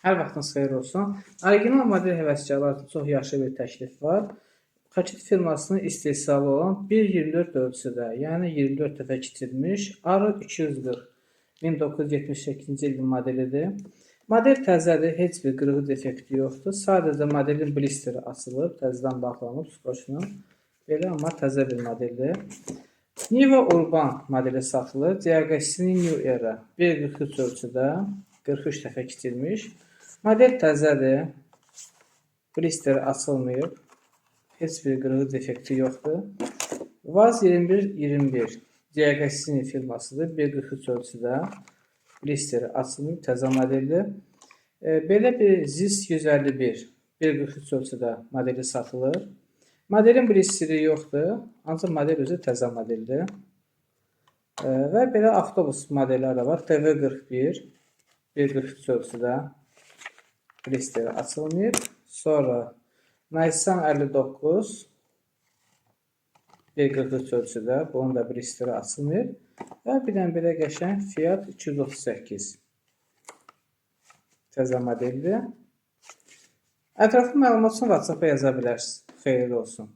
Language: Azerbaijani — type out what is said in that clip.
Hər vaxtınız xeyir olsun. Original model həvəskarlar üçün çox yaxşı bir təklif var. Paket firmasının istehsalı olan 1.24 ölçüdə, yəni 24 dəfə kiçilmiş Aro 240 1978-ci ilin modelidir. Model təzədir, heç bir qırığı, defekti yoxdur. Sadəcə modelin blisteri açılıb, təzədən bağlanıb skoçla. Belə, amma təzə bir modeldir. Niva Urban modeli satılır. Diaqosini New Era 1.43 ölçüdə, 43 dəfə kiçilmiş. Model təzədir. Blisteri açılmayıb. Heç bir qırığı, defekti yoxdur. VAZ 2121 Diaqosini firmasıdır. 1.43 ölçüdə. Blisteri açılmayıb, təzə modeldir. Belə bir ZIS 151 1.43 ölçüdə modeli satılır. Modelin blisteri yoxdur, ancaq model özü təzə modeldir. Və belə avtobus modelləri də var. TV41 1.43 ölçüdə, blisteri açılmayıb. Sonra Nissan 59 1.43 ölçüdə, bunun da blisteri açılmayıb. Və bir dənə belə qəşəng Fiat 238 təzə modeldir. Ətraflı məlumat üçün WhatsApp-a yaza bilərsiniz. Xeyirli olsun.